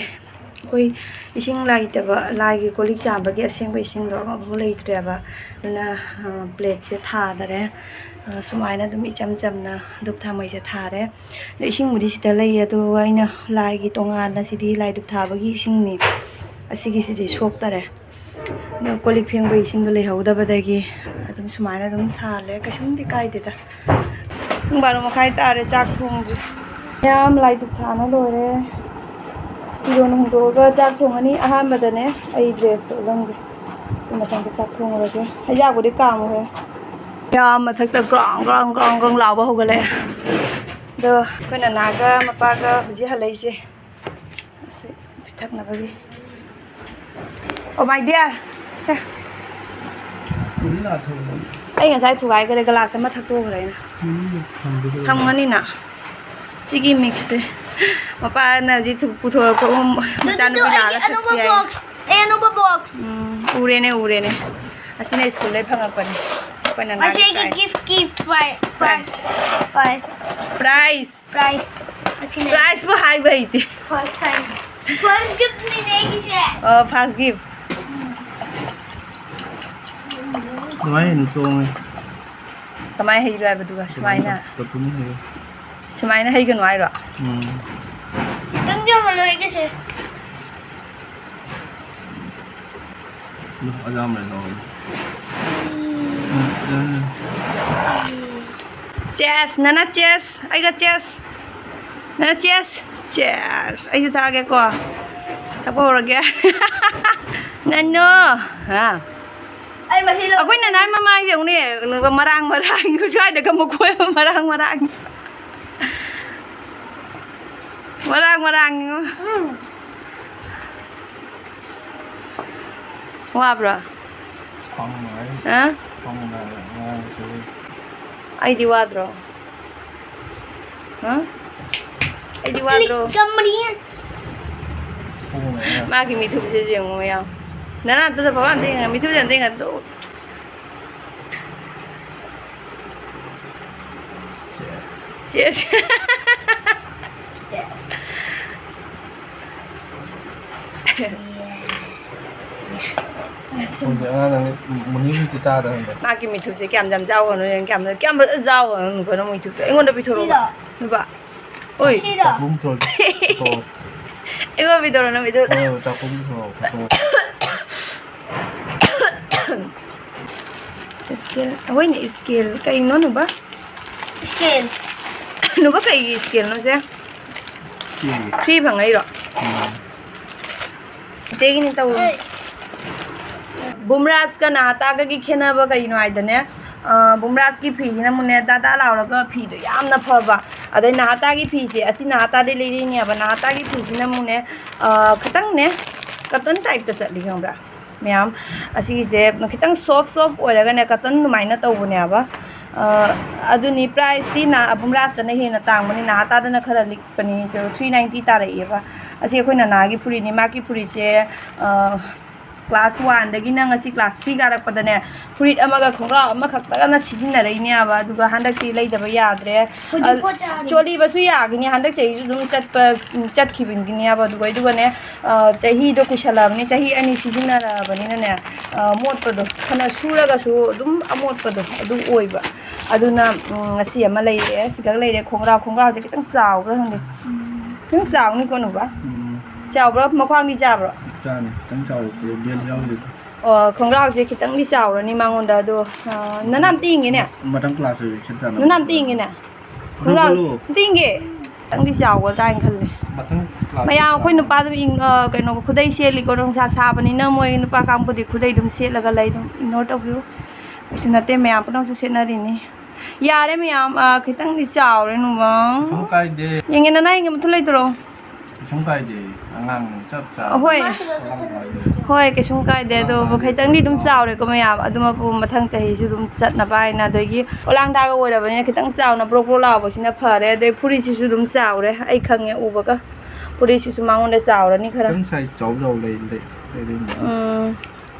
ꯑꯩꯈꯣꯏ ꯏꯁꯤꯡ ꯂꯩꯇꯕ, ꯂꯥꯏꯒꯤ ꯀꯣꯜ ꯂꯤꯛ ꯆꯥꯝꯕꯒꯤ ꯑꯁꯦꯡꯕ ꯏꯁꯤꯡꯗꯣ ꯑꯃꯐꯥꯎ ꯂꯩꯇ꯭ꯔꯦꯕ꯫ ꯑꯗꯨꯅ, ꯑ, plateꯁꯦ ꯊꯥꯗꯔꯦ꯫ ꯑ, ꯁꯨꯃꯥꯏꯅ ꯑꯗꯨꯝ ꯏꯆꯝ ꯆꯝꯅ ꯙꯨꯞ ꯊꯥꯎꯃꯩꯁꯦ ꯊꯥꯔꯦ꯫ ꯑꯗꯣ ꯏꯁꯤꯡꯕꯨꯗꯤ ꯁꯤꯗ ꯂꯩꯌꯦ, ꯑꯗꯨꯒ ꯑꯩꯅ ꯂꯥꯏꯒꯤ ꯇꯣꯉꯥꯟꯅ, ꯁꯤꯗꯤ ꯂꯥꯏ ꯙꯨꯞ ꯊꯥꯕꯒꯤ ꯏꯁꯤꯡꯅꯤ꯫ ꯑꯁꯤꯒꯤꯁꯤꯗꯤ ꯁꯣꯛꯇꯔꯦ꯫ ꯑꯗꯣ ꯀꯣꯜ ꯂꯤꯛ ꯐꯦꯡꯕꯒꯤ ꯏꯁꯤꯡꯗꯣ ꯂꯩꯍꯧꯗꯕꯗꯒꯤ ꯑꯗꯨꯝ ꯁꯨꯃꯥꯏꯅ ꯑꯗꯨꯝ ꯊꯥꯜꯂꯦ꯫ ꯀꯩꯁꯨꯝꯗꯤ ꯀꯥꯏꯗꯦꯗ꯫ ꯄꯨꯡ ꯕꯥꯔꯣ ꯃꯈꯥꯏ ꯇꯥꯔꯦ, ꯆꯥꯛ ꯊꯣꯡꯗ꯭ꯔꯤ꯫ ꯃꯌꯥꯝ ꯂꯥꯏ ꯙꯨꯞ ꯊꯥꯅ ꯂꯣꯏꯔꯦ꯫ ꯐꯤꯔꯣꯟ ꯍꯣꯡꯗꯣꯛꯑꯒ ꯆꯥꯛ ꯊꯣꯡꯉꯅꯤ꯫ ꯑꯍꯥꯟꯕꯗꯅꯦ ꯑꯩ dressꯇꯣ ꯎꯠꯂꯝꯒꯦ꯫ ꯑꯗꯨ ꯃꯊꯪꯗ ꯆꯥꯛ ꯊꯣꯡꯉꯨꯔꯒꯦ꯫ ꯍꯩꯖꯥꯛꯄꯨꯗꯤ ꯀꯥꯝꯃꯨꯔꯦ꯫ ꯌꯥꯝ ꯃꯊꯛꯇ ꯒ꯭ꯔꯥꯎꯡ ꯒ꯭ꯔꯥꯎꯡ ꯒ꯭ꯔꯥꯎꯡ ꯒ꯭ꯔꯥꯎꯡ ꯂꯥꯎꯕ ꯍꯧꯒꯠꯂꯛꯑꯦ꯫ ꯑꯗꯣ ꯑꯩꯈꯣꯏ ꯅꯅꯥꯒ ꯃꯄꯥꯒ ꯍꯧꯖꯤꯛ ꯍꯜꯂꯛꯏꯁꯦ꯫ ꯑꯁꯤ ꯄꯤꯊꯛꯅꯕꯒꯤ꯫ Oh my dear, ꯁꯦ꯫ ꯎꯝ, ꯂꯥꯛꯈ꯭ꯔꯕꯅꯤ꯫ ꯑꯩ ꯉꯁꯥꯏ ꯊꯨꯒꯥꯏꯈ꯭ꯔꯦ, glass ꯑꯃ ꯊꯛꯇꯣꯛꯈ꯭ꯔꯦ ꯑꯩꯅ꯫ ꯎꯝ, ꯊꯝꯕꯤꯔꯣ꯫ ꯊꯝꯒꯅꯤꯅ꯫ ꯁꯤꯒꯤ mixꯁꯦ꯫ ꯃꯄꯥꯅ ꯍꯧꯖꯤꯛ ꯊꯨ-, ꯄꯨꯊꯣꯔꯛꯄ, ꯎꯝ, ꯃꯆꯥꯅꯨꯄꯤ ꯑꯗꯨ ꯂꯥꯛꯑꯒ ꯑꯩꯒꯤ ꯑꯅꯧꯕ ꯊꯛꯁꯤ ꯍꯥꯏ꯫ Box, ꯑꯩ ꯑꯅꯧꯕ box꯫ ꯎꯝ, ꯎꯔꯦꯅꯦ, ꯎꯔꯦꯅꯦ꯫ ꯑꯁꯤꯅ ꯁ꯭ꯀꯨꯜꯗꯩ ꯐꯪꯉꯛꯄꯅꯦ꯫ ꯑꯩꯈꯣꯏꯅ ꯃꯁꯤ ꯅꯥꯟꯅ ꯑꯩꯒꯤ ꯆꯥꯏ꯫ Gift, gift, pri-, prize, prize꯫ Prize꯫ Prize꯫ ꯑꯁꯤꯅꯦ꯫ Prizeꯄꯨ ꯍꯥꯏꯕ ꯍꯩꯇꯦ꯫ First time꯫ First giftꯅꯤꯅꯦ ꯑꯩꯒꯤꯁꯦ꯫ ꯑꯣ, first gift꯫ ꯀꯃꯥꯏꯅ ꯍꯩꯅꯣ ꯆꯣꯡꯉꯦ? ꯀꯃꯥꯏꯅ ꯍꯩꯔꯤꯅꯣ ꯍꯥꯏꯕꯗꯨꯒ ꯁꯨꯃꯥꯏꯅ? ꯇꯞ-, ꯇꯞꯄꯅꯤ ꯍꯩꯌꯦ꯫ ꯁꯨꯃꯥꯏꯅ ꯍꯩꯒꯅꯨ ꯍꯥꯏꯔꯣ? ꯎꯝ꯫ ꯈꯤꯇꯪ ꯌꯧꯍꯜꯂꯣ ꯑꯩꯒꯤꯁꯦ꯫ ꯑꯗꯨꯝ ꯑꯌꯥꯝꯕꯅ ꯂꯧꯔꯦ꯫ ꯎꯝ, ꯎꯝ꯫ Cheers, ꯅꯅꯥ cheers, ꯑꯩꯒ cheers꯫ ꯅꯅꯥ cheers, cheers꯫ ꯑꯩꯁꯨ ꯊꯛꯑꯒꯦꯀꯣ꯫ ꯊꯛꯄ ꯍꯧꯔꯒꯦ꯫ ꯅꯅꯣ꯫ ꯍꯥ? ꯑꯩ ꯃꯁꯤ ꯂꯧ- ꯑꯩꯈꯣꯏ ꯅꯅꯥꯏ ꯃꯃꯥꯡꯁꯦ ꯌꯦꯡꯉꯨꯅꯦ, ꯀꯩꯅꯣꯒ ꯃꯔꯥꯡ ꯃꯔꯥꯡ, ꯁ꯭ꯋꯥꯏꯗꯒ ꯃꯈꯣꯏ ꯃꯔꯥꯡ ꯃꯔꯥꯡ꯫ ꯃꯔꯥꯡ ꯃꯔꯥꯡ ꯌꯦꯡꯉꯨ꯫ ꯎꯝ꯫ ꯋꯥꯕ꯭ꯔꯣ? ꯈ꯭ꯋꯥꯡ ꯅꯥꯏ꯫ ꯍꯥ? ꯈ꯭ꯋꯥꯡ ꯅꯥꯏ꯫ ꯉꯔꯥꯡꯁꯨ꯫ ꯑꯩꯗꯤ ꯋꯥꯗ꯭ꯔꯣ? ꯍꯥ? ꯑꯩꯗꯤ ꯋꯥꯗ꯭ꯔꯣ? ꯀꯝꯕꯅꯤ꯫ ꯈ꯭ꯋꯥꯡ ꯅꯥꯏ꯫ ꯃꯥꯒꯤ ꯃꯤꯊꯨꯞꯁꯦ ꯌꯦꯡꯉꯣ ꯃꯌꯥꯝ꯫ ꯅꯅꯥ ꯑꯗꯨꯗ ꯕꯕꯥ ꯑꯝꯇ ꯌꯦꯡꯉ, ꯃꯤꯊꯨꯞꯁꯦ ꯑꯝꯇ ꯌꯦꯡꯉ ꯑꯗꯨ꯫ ꯁꯦꯁ꯫ ꯁꯦꯁ꯫ ꯁꯦꯁ꯫ ꯈꯪꯗꯦ, ꯑꯉꯥꯡ ꯅꯪꯗꯤ ꯃꯨꯅꯤ ꯍꯧꯖꯤꯛꯇꯤ ꯆꯥꯗ꯭ꯔꯕꯅꯦ꯫ ꯃꯥꯒꯤ ꯃꯤꯊꯨꯞꯁꯦ ꯀꯌꯥꯝ ꯌꯥꯝ ꯆꯥꯎꯕꯅꯣ ꯌꯦꯡꯉꯨ, ꯀꯌꯥꯝ, ꯀꯌꯥꯝ ꯐꯖꯅ ꯆꯥꯎꯕꯅꯣ ꯌꯦꯡꯉꯨꯀꯣ, ꯅꯪ ꯃꯤꯊꯨꯞꯇꯣ꯫ ꯑꯩꯉꯣꯟꯗ ꯄꯤꯊꯣꯔꯛꯑꯣ꯫ ꯁꯤꯔꯣ? ꯅꯨꯄꯥ꯫ ꯑꯣꯏ꯫ ꯁꯤꯔꯣ? ꯆꯥꯛꯈꯨꯝ ꯊꯣꯛꯑꯦ꯫ ꯐꯣꯇꯣ꯫ ꯑꯩꯉꯣꯟꯗ ꯄꯤꯊꯣꯔꯛꯑꯣ, ꯅꯪ ꯃꯤꯊꯨꯞ꯫ ꯍꯣꯏ, ꯆꯥꯛꯈꯨꯝ ꯊꯣꯛꯑꯣ, ꯐꯣꯇꯣ꯫ ꯁ꯭ꯀꯦꯜ, ꯍꯣꯏꯅꯦ, ꯁ꯭ꯀꯦꯜ꯫ ꯀꯩꯅꯣ, ꯅꯨꯕ? ꯁ꯭ꯀꯦꯜ꯫ ꯅꯨꯕ, ꯀꯩꯒꯤ ꯁ꯭ꯀꯦꯜꯅꯣ ꯁꯦ? ꯁ꯭ꯀꯦꯜꯒꯤ꯫ ꯐ꯭ꯔꯤ ꯐꯪꯉꯛꯏꯔꯣ? ꯎꯝ꯫ ꯏꯇꯩꯒꯤꯅꯤ ꯇꯧꯔꯣ꯫ ꯍꯣꯏ꯫ ꯕꯨꯝꯔꯥꯖꯀ ꯅꯍꯥꯇꯥꯒꯒꯤ ꯈꯦꯠꯅꯕ ꯀꯔꯤꯅꯣ ꯍꯥꯏꯗꯅꯦ, ꯑ, ꯕꯨꯝꯔꯥꯖꯀꯤ ꯐꯤꯁꯤꯅ ꯑꯃꯨꯛꯅꯦ ꯗꯥ ꯗꯥ ꯂꯥꯎꯔꯒ ꯐꯤꯗꯣ ꯌꯥꯝꯅ ꯐꯕ꯫ ꯑꯗꯩ ꯅꯍꯥꯇꯥꯒꯤ ꯐꯤꯁꯦ, ꯑꯁꯤ ꯅꯍꯥꯇꯥꯗꯩ ꯂꯩꯔꯛꯏꯅꯦꯕ꯫ ꯅꯍꯥꯇꯥꯒꯤ ꯐꯤꯁꯤꯅ ꯑꯃꯨꯛꯅꯦ, ꯑ, ꯈꯤꯇꯪꯅꯦ cotton typeꯇ ꯆꯠꯂꯤ, ꯈꯪꯕ꯭ꯔꯥ? ꯃꯌꯥꯝ ꯑꯁꯤꯒꯤꯁꯦ ꯈꯤꯇꯪ soft soft ꯑꯣꯏꯔꯒꯅꯦ, cotton ꯑꯗꯨꯃꯥꯏꯅ ꯇꯧꯕꯅꯦꯕ꯫ ꯑ, ꯑꯗꯨꯅꯤ priceꯇꯤ ꯅ-, ꯕꯨꯝꯔꯥꯖꯇꯅ ꯍꯦꯟꯅ ꯇꯥꯡꯕꯅꯤ, ꯅꯍꯥꯇꯥꯗꯅ ꯈꯔ ꯂꯤꯛꯄꯅꯤ, three ninety ꯇꯥꯔꯛꯑꯦꯕ꯫ ꯑꯁꯤ ꯑꯩꯈꯣꯏ ꯅꯅꯥꯒꯤ ꯐꯨꯔꯤꯠꯅꯤ, ꯃꯥꯒꯤ ꯐꯨꯔꯤꯠꯁꯦ, ꯑ, class oneꯗꯒꯤꯅ ꯉꯁꯤ class three ꯀꯥꯔꯛꯄꯗꯅꯦ, ꯐꯨꯔꯤꯠ ꯑꯃꯒ ꯈꯣꯡꯒ꯭ꯔꯥꯎ ꯑꯃꯈꯛꯇꯅ ꯁꯤꯖꯤꯟꯅꯔꯛꯏꯅꯦꯕ, ꯑꯗꯨꯒ ꯍꯟꯗꯛꯇꯤ ꯂꯩꯗꯕ ꯌꯥꯗ꯭ꯔꯦ꯫ ꯍꯧꯖꯤꯛ ꯑ, ꯄꯣꯠ ꯆꯥꯔꯤ꯫ ꯆꯣꯂꯤꯕꯁꯨ ꯌꯥꯒꯅꯤ, ꯍꯟꯗꯛ ꯆꯍꯤꯁꯨ ꯑꯗꯨꯝ ꯆꯠꯄ, ꯎꯝ, ꯆꯠꯈꯤꯕꯒꯤꯅꯦꯕ꯫ ꯑꯗꯨꯒ, ꯑꯗꯨꯒꯅꯦ, ꯑ, ꯆꯍꯤꯗꯣ ꯀꯨꯏꯁꯜꯂꯛꯑꯕꯅꯤ, ꯆꯍꯤ ꯑꯅꯤ ꯁꯤꯖꯤꯟꯅꯔꯛꯑꯕꯅꯤꯅꯅꯦ, ꯑ, ꯃꯣꯠꯄꯗꯣ, ꯐꯅ ꯁꯨꯔꯒꯁꯨ ꯑꯗꯨꯝ ꯑꯃꯣꯠꯄꯗꯣ ꯑꯗꯨ ꯑꯣꯏꯕ꯫ ꯑꯗꯨꯅ, ꯎꯝ, ꯉꯁꯤ ꯑꯃ ꯂꯩꯔꯦ, ꯁꯤꯈꯛ ꯂꯩꯔꯦ꯫ ꯈꯣꯡꯒ꯭ꯔꯥꯎ, ꯈꯣꯡꯒ꯭ꯔꯥꯎꯁꯦ ꯈꯤꯇꯪ ꯆꯥꯎꯕ꯭ꯔꯥ ꯈꯪꯗꯦ꯫ ꯎꯝ꯫ ꯈꯤꯇꯪ ꯆꯥꯎꯅꯤꯀꯣ, ꯅꯨꯄꯥ? ꯎꯝ꯫ ꯆꯥꯎꯕ꯭ꯔꯣ? ꯃꯈ꯭ꯋꯥꯡꯗꯤ ꯆꯥꯕ꯭ꯔꯣ? ꯆꯥꯅꯤ, ꯈꯤꯇꯪ ꯆꯥꯎꯕ ꯄꯣꯠ ꯕꯦꯜ ꯌꯥꯎꯗꯦꯗ꯫ ꯑꯣ, ꯈꯣꯡꯒ꯭ꯔꯥꯎꯁꯦ ꯈꯤꯇꯪꯗꯤ ꯆꯥꯎꯔꯅꯤ ꯃꯉꯣꯟꯗ, ꯑꯗꯣ, ꯑ, ꯅꯅꯥꯝ ꯇꯤꯡꯉꯤꯅꯦ? ꯃ-, ꯃꯊꯪ class ꯑꯣꯏꯕ ꯁꯦꯠ ꯆꯥꯅꯕ꯫ ꯅꯅꯥꯝ ꯇꯤꯡꯉꯤꯅꯦ? ꯑꯗꯨ ꯈꯣꯡꯒ꯭ꯔꯥꯎ ꯈꯜꯂꯣ꯫ ꯇꯤꯡꯒꯦ꯫ ꯈꯤꯇꯪꯗꯤ ꯆꯥꯎꯒꯗ꯭ꯔꯥ ꯍꯥꯏꯅ ꯈꯜꯂꯦ꯫ ꯃꯊꯪ ꯃꯌꯥꯝ ꯑꯩꯈꯣꯏ ꯅꯨꯄꯥꯗꯨ ꯏꯪ-, ꯑ, ꯀꯩꯅꯣ, ꯈꯨꯗꯩ ꯁꯦꯠꯂꯤꯀꯣ, ꯅꯨꯡꯁꯥ ꯁꯥꯕꯅꯤꯅ ꯃꯣꯏ ꯅꯨꯄꯥ ꯀꯥꯡꯕꯨꯗꯤ ꯈꯨꯗꯩ ꯑꯗꯨꯝ ꯁꯦꯠꯂꯒ ꯂꯩ, ꯑꯗꯨꯝ ignore ꯇꯧꯕꯤꯌꯨ꯫ ꯀꯩꯁꯨ ꯅꯠꯇꯦ, ꯃꯌꯥꯝ ꯄꯨꯝꯅꯃꯛꯁꯨ ꯁꯦꯠꯅꯔꯤꯅꯤ꯫ ꯌꯥꯔꯦ ꯃꯌꯥꯝ, ꯑ, ꯈꯤꯇꯪꯗꯤ ꯆꯥꯎꯔꯦ ꯅꯨꯡꯕꯪ꯫ ꯀꯩꯁꯨꯝ ꯀꯥꯏꯗꯦ꯫ ꯌꯦꯡꯒꯦ, ꯅꯅꯥ ꯌꯦꯡꯒꯦ, ꯃꯊꯨꯟ ꯂꯩꯇ꯭ꯔꯣ? ꯀꯩꯁꯨꯝ ꯀꯥꯏꯗꯦ, ꯑꯉꯥꯡ ꯆꯞ ꯆꯥ꯫ ꯍꯣꯏ꯫ ꯍꯣꯏ, ꯀꯩꯁꯨꯝ ꯀꯥꯏꯗꯦ, ꯑꯗꯣ ꯈꯤꯇꯪꯗꯤ ꯑꯗꯨꯝ ꯆꯥꯎꯔꯦꯀꯣ ꯃꯌꯥꯝ, ꯑꯗꯨꯃꯛꯄꯨ ꯃꯊꯪ ꯆꯍꯤꯁꯨ ꯑꯗꯨꯝ ꯆꯠꯅꯕ ꯍꯥꯏꯅ, ꯑꯗꯒꯤ ꯄꯣꯂꯥꯡ ꯊꯥꯒ ꯑꯣꯏꯔꯕꯅꯤꯅ ꯈꯤꯇꯪ ꯆꯥꯎꯅ ꯕ꯭ꯔꯣꯛ ꯕ꯭ꯔꯣꯛ ꯂꯥꯎꯕꯁꯤꯅ ꯐꯔꯦ꯫ ꯑꯗꯩ ꯐꯨꯔꯤꯠꯁꯤꯁꯨ ꯑꯗꯨꯝ ꯆꯥꯎꯔꯦ, ꯑꯩ ꯈꯪꯉꯦ ꯎꯕꯒ꯫ ꯐꯨꯔꯤꯠꯁꯤꯁꯨ ꯃꯉꯣꯟꯗ ꯆꯥꯎꯔꯅꯤ ꯈꯔ꯫ ꯈꯤꯇꯪ size ꯆꯥꯎ ꯆꯥꯎ ꯂꯩ, ꯂꯩ, ꯂꯩꯔꯤꯅꯦ꯫ ꯎꯝ꯫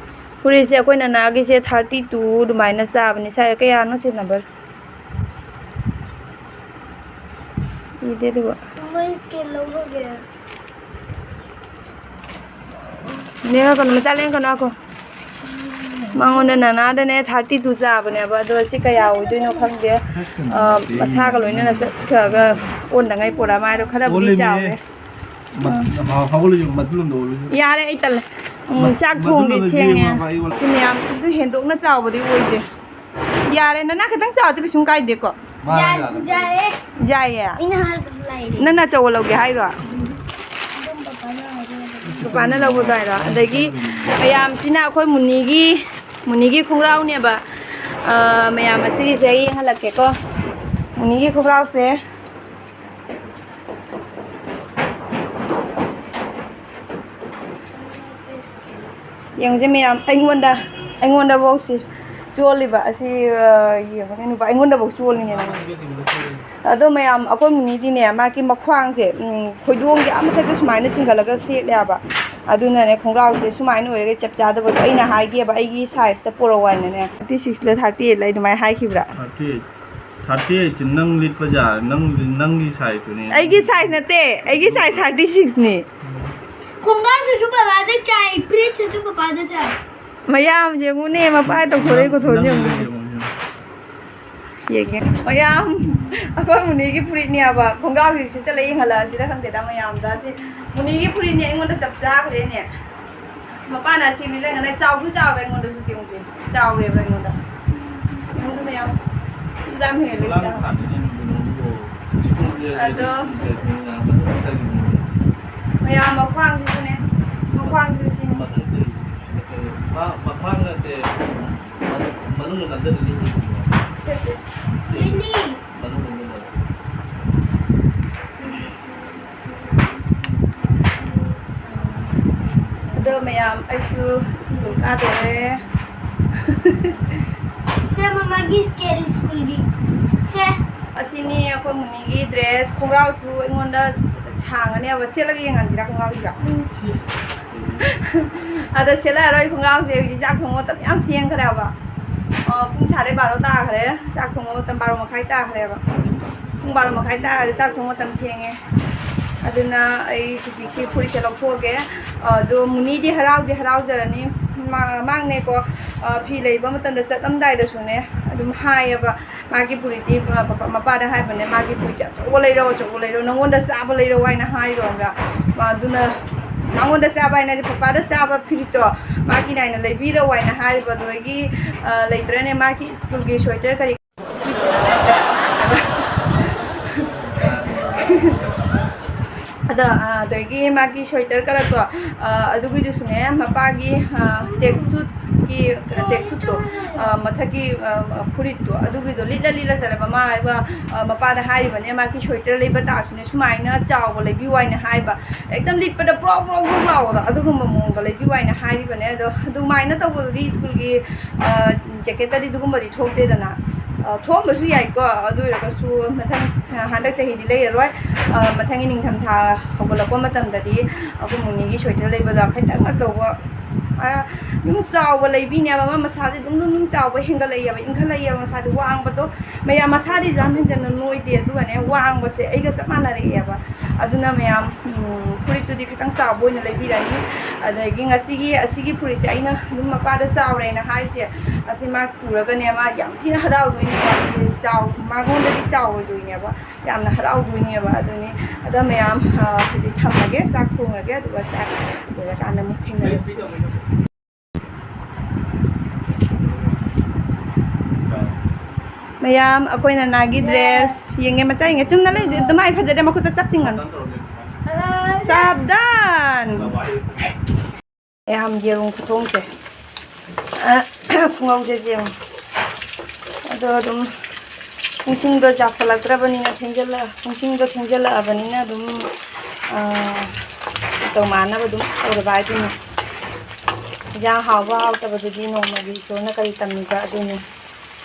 ꯐꯨꯔꯤꯠꯁꯦ ꯑꯩꯈꯣꯏ ꯅꯅꯥꯒꯤꯁꯦ thirty two ꯑꯗꯨꯃꯥꯏꯅ ꯆꯥꯕꯅꯤ꯫ ꯁꯥꯏ ꯀꯌꯥꯅꯣ ꯁꯤ number? ꯏꯗꯦ ꯑꯗꯨꯒ꯫ ꯃꯣꯏ scale ꯂꯧꯔꯒꯦ꯫ ꯂꯦꯡꯉꯛꯀꯅꯨ, ꯃꯆꯥ ꯂꯦꯡꯉꯛꯀꯅꯨ, ꯉꯥꯏꯈꯣ꯫ ꯃꯉꯣꯟꯗ ꯅꯅꯥꯗꯅꯦ thirty two ꯆꯥꯕꯅꯦꯕ, ꯑꯗꯣ ꯁꯤ ꯀꯌꯥ ꯑꯣꯏꯗꯣꯏꯅꯣ ꯈꯪꯗꯦ꯫ ꯑ, ꯃꯁꯥꯒ ꯂꯣꯏꯅꯅ ꯆꯠꯈ꯭ꯔꯒ ꯑꯣꯟꯅꯉꯥꯏ ꯄꯣꯔꯛꯑ ꯃꯥꯏꯗꯣ ꯈꯔꯕꯨꯗꯤ ꯑꯣꯜꯂꯤꯅꯦ꯫ ꯆꯥꯎꯔꯦ꯫ ꯃꯠ-, ꯍ-, ꯍꯧꯒꯠꯂꯁꯨ ꯃꯇꯨꯡ ꯑꯃꯗ ꯑꯣꯜꯂꯁꯨ꯫ ꯌꯥꯔꯦ, ꯑꯩ ꯇꯜꯂꯦ꯫ ꯎꯝ, ꯃꯠ-, ꯆꯥꯛ ꯃꯇꯨꯡ ꯊꯣꯡꯒꯦ ꯑꯃꯗ ꯊꯦꯡꯉꯦ꯫ ꯌꯦꯡꯉꯣ ꯍꯥꯏꯕ ꯑꯩ ꯑꯣꯜꯂꯦ꯫ ꯁꯤ ꯃꯌꯥꯝ ꯑꯗꯨ ꯍꯦꯟꯗꯣꯛꯅ ꯆꯥꯎꯕꯗꯤ ꯑꯣꯏꯗꯦ꯫ ꯌꯥꯔꯦ, ꯅꯅꯥ ꯈꯤꯇꯪ ꯆꯥꯎꯔꯁꯨ ꯀꯩꯁꯨꯝ ꯀꯥꯏꯗꯦꯀꯣ꯫ ꯃꯥꯅ ꯌꯥ-, ꯌꯥꯗꯕ꯫ ꯌꯥꯏꯌꯦ꯫ ꯌꯥꯏꯌꯦ꯫ ꯑꯩꯅ ꯍꯥꯏꯕꯗꯨ ꯂꯩꯔꯦ꯫ ꯅꯪꯅ ꯑꯆꯧꯕ ꯂꯧꯒꯦ ꯍꯥꯏꯔꯣ? ꯑꯗꯨꯝ ꯄꯄꯥꯅ ꯍꯥꯏꯔꯦ꯫ ꯄꯄꯥꯅ ꯂꯧꯕꯗꯣ ꯍꯥꯏꯔꯣ? ꯑꯗꯒꯤ ꯃꯌꯥꯝꯁꯤꯅ ꯑꯩꯈꯣꯏ ꯃꯨꯅꯤꯒꯤ, ꯃꯨꯅꯤꯒꯤ ꯈꯣꯡꯒ꯭ꯔꯥꯎꯅꯦꯕ꯫ ꯑ, ꯃꯌꯥꯝ ꯑꯁꯤꯒꯤꯁꯦ ꯑꯩ ꯌꯦꯡꯍꯜꯂꯛꯀꯦꯀꯣ꯫ ꯃꯨꯅꯤꯒꯤ ꯈꯣꯡꯒ꯭ꯔꯥꯎꯁꯦ꯫ ꯌꯦꯡꯉꯨꯁꯦ ꯃꯌꯥꯝ, ꯑꯩꯉꯣꯟꯗ, ꯑꯩꯉꯣꯟꯗꯐꯧ ꯁꯤ ꯆꯣꯜꯂꯤꯕ ꯑꯁꯤ, ꯑ, ꯌꯦꯡꯉꯨꯅꯦ ꯅꯨꯄꯥ, ꯑꯩꯉꯣꯟꯗꯐꯧ ꯆꯣꯜꯂꯤꯅꯦ ꯅꯪ꯫ ꯑꯗꯣ ꯃꯌꯥꯝ, ꯑꯩꯈꯣꯏ ꯃꯨꯅꯤꯗꯤꯅꯦ, ꯃꯥꯒꯤ ꯃꯈ꯭ꯋꯥꯡꯁꯦ, ꯎꯝ, ꯈꯣꯏꯗꯣꯝꯒꯤ ꯑꯥ ꯃꯊꯛꯇ ꯁꯨꯃꯥꯏꯅ ꯆꯤꯡꯈꯠꯂꯒ ꯁꯦꯠꯂꯦꯕ꯫ ꯑꯗꯨꯅꯅꯦ ꯈꯣꯡꯒ꯭ꯔꯥꯎꯁꯦ ꯁꯨꯃꯥꯏꯅ ꯑꯣꯏꯔꯒ ꯆꯞ ꯆꯥꯗꯕꯗꯣ꯫ ꯑꯩꯅ ꯍꯥꯏꯒꯦꯕ, ꯑꯩꯒꯤ sizeꯇ ꯄꯣꯔꯛꯑꯣ ꯍꯥꯏꯅꯅꯦ꯫ Thirty six ꯂ thirty eight ꯂ ꯑꯗꯨꯃꯥꯏꯅ ꯍꯥꯏꯈꯤꯕ꯭ꯔꯥ? Thirty eight꯫ Thirty eight ꯁꯦ ꯅꯪ ꯂꯤꯠꯄ ꯌꯥ-, ꯅꯪ, ꯅꯪꯒꯤ sizeꯇꯨꯅꯦ꯫ ꯑꯩꯒꯤ size ꯅꯠꯇꯦ, ꯑꯩꯒꯤ size thirty sixꯅꯤ꯫ ꯈꯣꯡꯒ꯭ꯔꯥꯎꯁꯤꯁꯨ ꯕꯕꯥꯗ ꯆꯥꯏ, ꯐꯨꯔꯤꯠꯁꯤꯁꯨ ꯕꯕꯥꯗ ꯆꯥꯏ꯫ ꯃꯌꯥꯝ ꯌꯦꯡꯉꯨꯅꯦ, ꯃꯄꯥ ꯇꯧꯊꯣꯔꯛꯏ ꯈꯣꯠꯊꯣꯔꯛꯏ ꯅꯪ ꯌꯦꯡꯉꯨꯅꯦ꯫ ꯂꯤꯠ ꯌꯦꯡꯉꯣ, ꯌꯦꯡꯉꯣ꯫ ꯌꯦꯡꯒꯦ꯫ ꯃꯌꯥꯝ, ꯑꯩꯈꯣꯏ ꯃꯨꯅꯤꯒꯤ ꯐꯨꯔꯤꯠꯅꯦꯕ, ꯈꯣꯡꯒ꯭ꯔꯥꯎꯁꯤ ꯁꯦꯠꯆꯜꯂ ꯌꯦꯡꯍꯜꯂꯛꯑꯁꯤꯔ ꯈꯪꯗꯦꯗ ꯃꯌꯥꯝꯗ꯫ ꯁꯤ ꯃꯨꯅꯤꯒꯤ ꯐꯨꯔꯤꯠꯅꯦ, ꯑꯩꯉꯣꯟꯗ ꯆꯞ ꯆꯥꯈ꯭ꯔꯦꯅꯦ꯫ ꯃꯄꯥꯅ ꯑꯁꯤ ꯂꯤꯠꯂꯒꯅꯦ, ꯆꯥꯎꯁꯨ ꯆꯥꯎꯋꯦ ꯑꯩꯉꯣꯟꯗꯁꯨ ꯇꯦꯡꯉꯨꯁꯦ꯫ ꯆꯥꯎꯔꯦꯕ ꯑꯩꯉꯣꯟꯗ꯫ ꯑꯩꯉꯣꯟꯗ ꯃꯌꯥꯝ ꯁꯤꯗ ꯌꯥꯝ ꯍꯦꯜꯂꯦ, ꯆꯥꯎ꯫ ꯑꯗꯣ ꯃꯌꯥꯝ ꯃꯈ꯭ꯋꯥꯡꯁꯤꯁꯨꯅꯦ, ꯃꯈ꯭ꯋꯥꯡꯁꯤꯁꯨ ꯁꯤꯅꯤ꯫ ꯃꯊꯛꯇ ꯃꯥ ꯃꯈ꯭ꯋꯥꯡ ꯅꯠꯇꯦ, ꯃꯅꯨꯡ ꯅꯝꯗꯅ ꯂꯤꯠꯂꯤꯅꯦ꯫ ꯁꯦ, ꯁꯦ꯫ ꯃꯅꯨꯡ ꯅꯝꯗꯅ꯫ ꯑꯗꯣ ꯃꯌꯥꯝ, ꯑꯩꯁꯨ ꯁ꯭ꯀꯨꯜ ꯀꯥꯗꯣꯔꯦ꯫ ꯁꯦ, ꯃꯃꯥꯒꯤ ꯁ꯭ꯀꯦꯠ ꯁ꯭ꯀꯨꯜꯒꯤ꯫ ꯁꯦ꯫ ꯑꯁꯤꯅꯤ ꯑꯩꯈꯣꯏ ꯃꯨꯅꯤꯒꯤ ꯗ꯭ꯔꯦꯁ꯫ ꯈꯣꯡꯒ꯭ꯔꯥꯎꯁꯨ ꯑꯩꯉꯣꯟꯗ ꯁꯥꯡꯉꯅꯦꯕ꯫ ꯁꯦꯠꯂꯒ ꯌꯦꯡꯍꯟꯁꯤꯔꯥ ꯈꯣꯡꯒ꯭ꯔꯥꯎꯁꯤꯒ? ꯑꯗ ꯁꯦꯠꯂꯛꯑꯔꯣꯏ ꯈꯣꯡꯒ꯭ꯔꯥꯎꯁꯦ꯫ ꯍꯧꯖꯤꯛ ꯆꯥꯛ ꯊꯣꯡꯕ ꯃꯇꯝ ꯌꯥꯝ ꯊꯦꯡꯈ꯭ꯔꯦꯕ꯫ ꯑ, ꯄꯨꯡ ꯁꯥꯔꯦ ꯕꯥꯔꯣ ꯇꯥꯈ꯭ꯔꯦ꯫ ꯆꯥꯛ ꯊꯣꯡꯕ ꯃꯇꯝ ꯕꯥꯔꯣ ꯃꯈꯥꯏ ꯇꯥꯈ꯭ꯔꯦꯕ꯫ ꯄꯨꯡ ꯕꯥꯔꯣ ꯃꯈꯥꯏ ꯇꯥꯔꯗꯤ ꯆꯥꯛ ꯊꯣꯡ ꯃꯇꯝ ꯊꯦꯡꯉꯦ꯫ ꯑꯗꯨꯅ ꯑꯩ ꯍꯧꯖꯤꯛꯁꯤ ꯐꯨꯔꯤꯠꯁꯦ ꯂꯧꯊꯣꯛꯑꯒꯦ꯫ ꯑꯗꯣ ꯃꯨꯅꯤꯗꯤ ꯍꯔꯥꯎꯗꯤ ꯍꯔꯥꯎꯖꯔꯅꯤ꯫ ꯃꯥ-, ꯃꯥꯅꯦꯀꯣ, ꯑ, ꯐꯤ ꯂꯩꯕ ꯃꯇꯝꯗ ꯆꯠꯂꯝꯗꯥꯏꯗꯁꯨꯅꯦ ꯑꯗꯨꯝ ꯍꯥꯏꯌꯦꯕ, ꯃꯥꯒꯤ ꯐꯨꯔꯤꯠꯇꯤ ꯃ-, ꯄꯄꯥ-, ꯃꯄꯥꯗ ꯍꯥꯏꯕꯅꯦ, "ꯃꯥꯒꯤ ꯐꯨꯔꯤꯠꯇꯤ ꯑꯆꯧꯕ ꯂꯩꯔꯣ, ꯑꯆꯧꯕ ꯂꯩꯔꯣ, ꯅꯪꯉꯣꯟꯗ ꯆꯥꯕ ꯂꯩꯔꯣ" ꯍꯥꯏꯅ ꯍꯥꯏꯔꯣ ꯈꯪꯕ꯭ꯔꯥ? ꯃꯥ ꯑꯗꯨꯅ ꯃꯉꯣꯟꯗ ꯆꯥꯕ ꯍꯥꯏꯅꯗꯤ ꯄꯄꯥꯗ ꯆꯥꯕ ꯐꯨꯔꯤꯠꯇꯣ ꯃꯥꯒꯤ ꯅꯥꯏꯅ ꯂꯩꯕꯤꯔꯣ ꯍꯥꯏꯅ ꯍꯥꯏꯔꯤꯕ꯫ ꯑꯗꯨꯗꯒꯤ, ꯑ, ꯂꯩꯇ꯭ꯔꯅꯦ ꯃꯥꯒꯤ ꯁ꯭ꯀꯨꯜꯒꯤ ꯁ꯭ꯋꯦꯇꯔ ꯀꯔꯤ ꯑꯗꯣ, ꯑ, ꯑꯗꯒꯤ ꯃꯥꯒꯤ ꯁ꯭ꯋꯦꯇꯔ ꯀꯔꯛꯇꯣ, ꯑ, ꯑꯗꯨꯒꯤꯗꯨꯁꯨꯅꯦ, ꯃꯄꯥꯒꯤ, ꯑ, ꯇꯦꯛꯁ ꯁꯨꯠꯀꯤ, ꯇꯦꯛꯁ ꯁꯨꯠꯇꯣ, ꯑ, ꯃꯊꯛꯀꯤ, ꯑ, ꯐꯨꯔꯤꯠꯇꯣ, ꯑꯗꯨꯒꯤꯗꯣ ꯂꯤꯠꯂ ꯂꯤꯠꯂ ꯆꯠꯂꯦꯕ꯫ ꯃꯥ ꯍꯥꯏꯕ, ꯑ, ꯃꯄꯥꯗ ꯍꯥꯏꯔꯤꯕꯅꯦ, ꯃꯥꯒꯤ ꯁ꯭ꯋꯦꯇꯔ ꯂꯩꯕ ꯇꯥꯔꯁꯨꯅꯦ, ꯁꯨꯃꯥꯏꯅ ꯆꯥꯎꯕ ꯂꯩꯕꯤꯌꯨ ꯍꯥꯏꯅ ꯍꯥꯏꯕ꯫ ꯍꯦꯛꯇ ꯂꯤꯠꯄꯗ ꯄ꯭ꯔꯣꯛ ꯄ꯭ꯔꯣꯛ ꯄ꯭ꯔꯣꯛ ꯂꯥꯎꯕꯗꯣ, ꯑꯗꯨꯒꯨꯝꯕ ꯃꯑꯣꯡꯗ ꯂꯩꯕꯤꯌꯨ ꯍꯥꯏꯅ ꯍꯥꯏꯔꯤꯕꯅꯦ꯫ ꯑꯗꯣ ꯑꯗꯨꯃꯥꯏꯅ ꯇꯧꯕꯗꯨꯗꯤ ꯁ꯭ꯀꯨꯜꯒꯤ, ꯑ, ꯖꯦꯀꯦꯠꯇꯗꯤ ꯑꯗꯨꯒꯨꯝꯕꯗꯤ ꯊꯣꯛꯇꯦꯗꯅ꯫ ꯑ, ꯊꯣꯛꯑꯝꯕꯁꯨ ꯌꯥꯏꯀꯣ, ꯑꯗꯨ ꯑꯣꯏꯔꯒꯁꯨ ꯃꯊꯪ, ꯑ, ꯍꯟꯗꯛ ꯆꯍꯤꯗꯤ ꯂꯩꯔꯔꯣꯏ꯫ ꯑ, ꯃꯊꯪꯒꯤ ꯅꯤꯡꯊꯝꯊꯥ ꯍꯧꯒꯠꯂꯛꯄ ꯃꯇꯝꯗꯗꯤ ꯑꯩꯈꯣꯏ ꯃꯨꯅꯤꯒꯤ ꯁ꯭ꯋꯦꯇꯔ ꯂꯩꯕꯗꯣ ꯈꯤꯇꯪ ꯑꯆꯧꯕ, ꯑ, ꯑꯗꯨꯝ ꯆꯥꯎꯕ ꯂꯩꯕꯤꯅꯦꯕ꯫ ꯑꯃ ꯃꯁꯥꯁꯦ ꯑꯗꯨꯝ, ꯑꯗꯨꯝ, ꯑꯗꯨꯝ ꯆꯥꯎꯕ ꯍꯦꯟꯒꯠꯂꯛꯑꯦꯕ, ꯏꯟꯈꯠꯂꯛꯑꯦꯕ ꯃꯁꯥꯗꯤ ꯋꯥꯡꯕꯗꯣ꯫ ꯃꯌꯥꯝ ꯃꯁꯥꯗꯤ ꯌꯥꯝ ꯍꯦꯟꯖꯟꯅ ꯅꯣꯏꯗꯦ, ꯑꯗꯨꯒꯅꯦ ꯋꯥꯡꯕꯁꯦ ꯑꯩꯒ ꯆꯞ ꯃꯥꯟꯅꯔꯛꯑꯦꯕ꯫ ꯑꯗꯨꯅ ꯃꯌꯥꯝ, ꯎꯝ, ꯐꯨꯔꯤꯠꯇꯨꯗꯤ ꯈꯤꯇꯪ ꯆꯥꯎꯕ ꯑꯣꯏꯅ ꯂꯩꯕꯤꯔꯅꯤ꯫ ꯑꯗꯒꯤ ꯉꯁꯤꯒꯤ ꯑꯁꯤꯒꯤ ꯐꯨꯔꯤꯠꯁꯦ ꯑꯩꯅ ꯑꯗꯨꯝ ꯃꯄꯥꯗ ꯆꯥꯎꯔꯦꯅ ꯍꯥꯏꯔꯤꯁꯦ, ꯑꯁꯤ ꯃꯥ ꯄꯨꯔꯒꯅꯦ ꯃꯥ ꯌꯥꯝ ꯊꯤꯅ ꯍꯔꯥꯎꯗꯣꯏꯅꯦꯕ꯫ ꯑꯁꯤ ꯆꯥꯎ-, ꯃꯉꯣꯟꯗꯗꯤ ꯆꯥꯎꯔꯣꯏꯗꯣꯏꯅꯦꯕ, ꯌꯥꯝꯅ ꯍꯔꯥꯎꯗꯣꯏꯅꯦꯕ꯫ ꯑꯗꯨꯅꯤ꯫ ꯑꯗ ꯃꯌꯥꯝ, ꯑ, ꯍꯧꯖꯤꯛ ꯊꯝꯃꯒꯦ, ꯆꯥꯛ ꯊꯣꯡꯉꯒꯦ, ꯑꯗꯨꯒ ꯆꯥꯛ ꯂꯣꯏꯔꯀꯥꯟꯗ ꯑꯃꯨꯛ ꯊꯦꯡꯅꯔꯁꯤ꯫ ꯃꯌꯥꯝ, ꯑꯩꯈꯣꯏ ꯅꯅꯥꯒꯤ ꯗ꯭ꯔꯦꯁ ꯌꯦꯡꯉꯦ, ꯃꯆꯥ ꯌꯦꯡꯉꯦ꯫ ꯆꯨꯝꯅ ꯂꯩ, ꯑꯗꯨꯃꯥꯏꯅ ꯐꯖꯗꯦ, ꯃꯈꯨꯠꯇ ꯆꯞ ꯇꯤꯡꯉꯅꯨ꯫ ꯑꯁ, ꯁꯥꯕꯗꯥꯟ! ꯌꯥꯝ ꯌꯦꯔꯨꯝ ꯈꯨꯊꯣꯡꯁꯦ꯫ ꯑ, ꯈꯨꯉꯧꯁꯦ ꯌꯦꯡꯉꯨ꯫ ꯑꯗꯣ ꯑꯗꯨꯝ ꯄꯨꯡꯁꯤꯡꯗꯣ ꯆꯥꯁꯜꯂꯛꯇ꯭ꯔꯕꯅꯤꯅ ꯊꯦꯡꯖꯜꯂꯛ-, ꯄꯨꯡꯁꯤꯡꯗꯣ ꯊꯦꯡꯖꯜꯂꯛꯑꯕꯅꯤꯅ ꯑꯗꯨꯝ, ꯑ, ꯃꯇꯧ ꯃꯥꯟꯅꯕ ꯑꯗꯨꯝ ꯇꯧꯔꯕ ꯍꯥꯏꯗꯨꯅꯤ꯫ ꯏꯟꯖꯥꯡ ꯍꯥꯎꯕ ꯍꯥꯎꯇꯕꯗꯨꯗꯤ ꯅꯣꯡꯃꯒꯤ ꯏꯁꯣꯔꯅ ꯀꯔꯤ ꯇꯝꯃꯤꯕ ꯑꯗꯨꯅꯤ꯫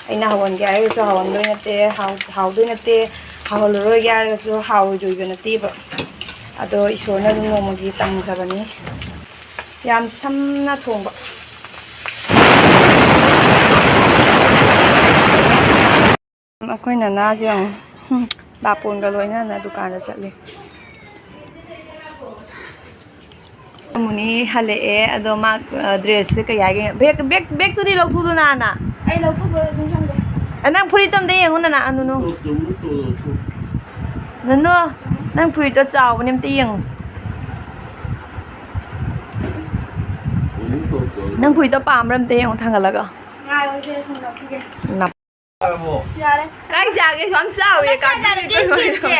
ꯑꯩꯅ ꯍꯧꯍꯟꯒꯦ ꯍꯥꯏꯔꯒꯁꯨ ꯍꯧꯍꯟꯗꯣꯏ ꯅꯠꯇꯦ, ꯍꯥꯎ-, ꯍꯥꯎꯗꯣꯏ ꯅꯠꯇꯦ, ꯍꯧꯍꯜꯂꯔꯣꯏꯒꯦ ꯍꯥꯏꯔꯒꯁꯨ ꯍꯥꯎꯔꯣꯏꯗꯣꯏꯕ ꯅꯠꯇꯦꯕ꯫ ꯑꯗꯣ ꯏꯁꯣꯔꯅ ꯑꯗꯨꯝ ꯅꯣꯡꯃꯒꯤ ꯇꯝꯈ꯭ꯔꯕꯅꯤ꯫ ꯌꯥꯝ ꯁꯝꯅ ꯊꯣꯡꯕ꯫ ꯑꯩꯈꯣꯏ ꯅꯅꯥꯁꯦ ꯌꯦꯡꯉꯨ, ꯍꯨꯝ, ꯂꯥꯄꯣꯟꯒ ꯂꯣꯏꯅꯅ ꯗꯨꯀꯥꯟꯗ ꯆꯠꯂꯤ꯫ ꯃꯨꯅꯤ ꯍꯜꯂꯛꯑꯦ, ꯑꯗꯣ ꯃꯥ, ꯑ, ꯗ꯭ꯔꯦꯁꯁꯦ ꯀꯩ ꯍꯥꯏꯒꯦ? ꯕꯦꯛ, ꯕꯦꯛ, ꯕꯦꯛꯇꯨꯗꯤ ꯂꯧꯊꯣꯛꯎꯗꯅ, ꯅꯅꯥ꯫ ꯑꯩ ꯂꯧꯊꯣꯛꯄ ꯁꯨꯝ ꯁꯪꯗꯦ꯫ ꯑ, ꯅꯪ ꯐꯨꯔꯤꯠꯇꯣ ꯑꯝꯇ ꯌꯦꯡꯉꯨ, ꯅꯅꯥ, ꯑ, ꯅꯨꯅꯨ꯫ ꯅꯨꯅꯨ, ꯅꯪ ꯐꯨꯔꯤꯠꯇꯣ ꯆꯥꯎꯕꯅꯦ, ꯑꯝꯇ ꯌꯦꯡꯉꯨ꯫ ꯅꯪ ꯐꯨꯔꯤꯠꯇꯣ ꯄꯥꯝꯕ꯭ꯔꯥ? ꯑꯝꯇ ꯌꯦꯡꯉꯨ, ꯊꯥꯡꯒꯠꯂꯒ꯫ ꯉꯥꯏꯌꯣ, ꯁꯦ ꯁꯨꯝ ꯂꯧꯊꯣꯛꯀꯦ꯫ ꯅꯞ-, ꯌꯥꯔꯦ꯫ ꯀꯥꯏ ꯆꯥꯒꯦ? ꯌꯥꯝ ꯆꯥꯎꯋꯦ, ꯀꯌꯥ ꯇꯥꯔꯛꯀꯦ ꯀꯥꯕꯤꯒꯦ꯫ Scale-ꯁꯦ?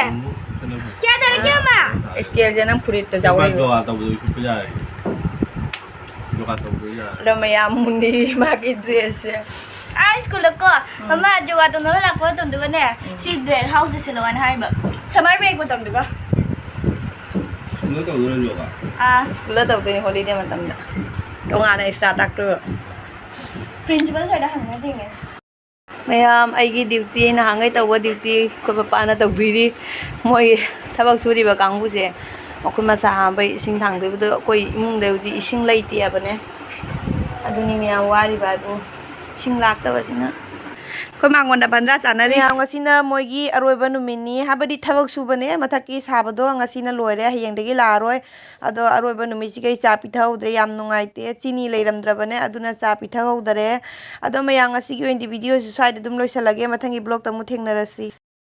ꯀꯌꯥ ꯇꯥꯔꯛꯀꯦ, ꯑꯃ? Scale-ꯁꯦ ꯅꯪ ꯐꯨꯔꯤꯠꯇ ꯌꯥꯎꯔꯛꯏꯕ꯫ ꯌꯣꯒꯥ ꯇꯧꯕꯗ ꯌꯣꯒꯥ ꯇꯧꯕꯗ ꯌꯥꯔꯦ꯫ ꯑꯗꯣ ꯃꯌꯥꯝ ꯃꯨꯅꯤ ꯃꯥꯒꯤ dress-ꯁꯦ꯫ ꯑꯥ, school-ꯗꯀꯣ, ꯎꯝ꯫ ꯃꯃꯥ ꯌꯣꯒꯥ ꯇꯧꯅꯕ ꯂꯥꯛꯄ ꯃꯇꯝꯗꯨꯒꯅꯦ, ꯎꯝ꯫ ꯁꯤ dress house-ꯁꯦ ꯁꯦꯠꯂꯛꯑꯣꯅ ꯍꯥꯏꯕ꯫ Summer break ꯃꯇꯝꯗꯨꯒ꯫ School-ꯗ ꯇꯧꯗꯣꯏꯔꯣ ꯌꯣꯒꯥ? ꯑꯥ꯫ School-ꯗ ꯇꯧꯗꯣꯏꯅꯦ, holiday ꯃꯇꯝꯗ꯫ ꯇꯣꯉꯥꯟꯅ extra ꯇꯥꯛꯇꯣꯏꯕ꯫ Principal sir-ꯗ ꯍꯪꯉ ꯊꯦꯡꯅꯩ꯫ ꯃꯌꯥꯝ, ꯑꯩꯒꯤ duty, ꯅꯍꯥꯟꯈꯩ ꯇꯧꯕ duty ꯑꯩꯈꯣꯏ ꯄꯄꯥꯅ ꯇꯧꯕꯤꯔꯤ꯫ ꯃꯣꯏ ꯊꯕꯛ ꯁꯨꯔꯤꯕ ꯀꯥꯡꯕꯨꯁꯦ ꯃꯈꯨꯠ ꯃꯁꯥ ꯍꯥꯝꯕꯩ ꯏꯁꯤꯡ ꯊꯥꯡꯗꯣꯏꯕꯗꯣ ꯑꯩꯈꯣꯏ ꯏꯃꯨꯡꯗ ꯍꯧꯖꯤꯛ ꯏꯁꯤꯡ ꯂꯩꯇꯦ ꯍꯥꯏꯕꯅꯦ꯫ ꯑꯗꯨꯅꯤ ꯃꯌꯥꯝ ꯋꯥꯔꯤꯕ ꯑꯗꯨ, ꯏꯁꯤꯡ ꯂꯥꯛꯇꯕꯁꯤꯅ꯫ ꯑꯩꯈꯣꯏ ꯃꯉꯣꯟꯗ ꯕꯟꯗ꯭ꯔꯥ ꯆꯥꯅꯔꯤ꯫ ꯃꯌꯥꯝ, ꯉꯁꯤꯅ ꯃꯣꯏꯒꯤ ꯑꯔꯣꯏꯕ ꯅꯨꯃꯤꯠꯅꯤ, ꯍꯥꯏꯕꯗꯤ ꯊꯕꯛ ꯁꯨꯕꯅꯦ꯫ ꯃꯊꯛꯀꯤ ꯁꯥꯕꯗꯣ ꯉꯁꯤꯅ ꯂꯣꯏꯔꯦ, ꯍꯌꯦꯡꯗꯒꯤ ꯂꯥꯛꯑꯔꯣꯏ꯫ ꯑꯗꯣ ꯑꯔꯣꯏꯕ ꯅꯨꯃꯤꯠꯁꯤꯒꯤ ꯑꯩ ꯆꯥ ꯄꯤꯊꯍꯧꯗ꯭ꯔꯦ, ꯌꯥꯝ ꯅꯨꯡꯉꯥꯏꯇꯦ꯫ ꯆꯤꯅꯤ ꯂꯩꯔꯝꯗ꯭ꯔꯕꯅꯦ, ꯑꯗꯨꯅ ꯆꯥ ꯄꯤꯊꯍꯧꯗꯔꯦ꯫ ꯑꯗꯣ ꯃꯌꯥꯝ, ꯉꯁꯤꯒꯤ ꯑꯣꯏꯅꯗꯤ video-ꯁꯤ ꯁ꯭ꯋꯥꯏꯗ ꯑꯗꯨꯝ ꯂꯣꯏꯁꯤꯜꯂꯒꯦ, ꯃꯊꯪꯒꯤ vlog-ꯇ ꯑꯃꯨꯛ ꯊꯦꯡꯅꯔꯁꯤ꯫